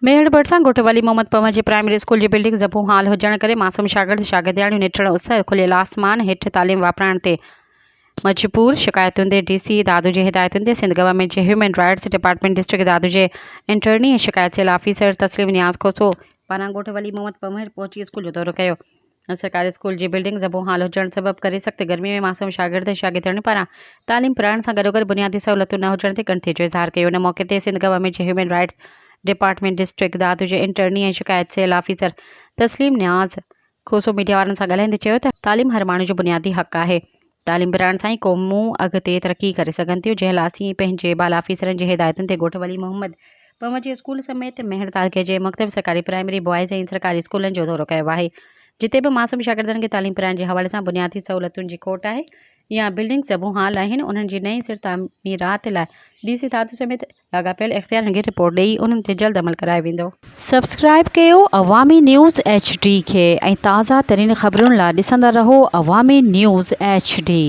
ميهڙ ڀرسان ڳوٺ ولي محمد پنهور جي پرائمري اسڪول جي بلڊنگ زبون حال هجڻ ڪري معصوم شاگرد شاگردياڻيون نٽهڻ اس کليل آسمان هيٺ تعليم واپرائڻ تي مجبور شڪايتن تي ڊي سي دادو جي هدايتن تي سنڌ گورنمينٽ جي human rights department district Dadu جي انٽرني ۽ شڪايت سيل آفيسر تسليم نياز کوسو پاران ڳوٺ ولي محمد پنهور پهچي اسڪول جو دورو ڪيو. سرڪاري اسڪول جي بلڊنگ زبون حال هجڻ سبب ڪري سخت گرمي ۾ معصوم شاگرد ۽ شاگردياڻين پاران تعليم پرائڻ سان گڏوگڏ بنيادي سهولتون نه هجڻ تي ڳڻتي جو اظهار ڪيو ان موقعي تي سنڌ گورنمينٽ جي human rights department district Dadu جي انٽرني ۽ شڪايت سيل آفيسر تسليم نياز کوسو ميڊيا وارن سان ڳالهائيندي چيو ته تعليم هر ماڻهو جو بنيادي حق آهي تعليم پرائڻ سان ئي قومون اڳتي ترقي ڪري سگهن ٿيون جنهن لاء اسين پنهنجي بالا آفيسرن جي هدايتن تي ڳوٺ ولي محمد پنهور جي اسڪول سميت ميهڙ تعلقي جي مختلف سرڪاري پرائمري، بوائز ۽ سرڪاري اسڪولن جو دورو ڪيو آهي جتي به معصوم شاگردن کي تعليم پرائڻ جي حوالي سان بنيادي سهولتن جي کوٽ آهي يا بلڊنگ زبون حال آهن انهن جي نئين سر تعميرات لاء ڊي سي دادو سميت لاڳاپيل اختيارين کي رپورٽ ڏئي انهن تي جلد عمل ڪرايو ويندو. سبسڪرائيب ڪيو عوامي نيوز ايڇ ڊي کي ۽ تازه ترين خبرن لا ڏسندا رهو عوامي نيوز ايڇ ڊي.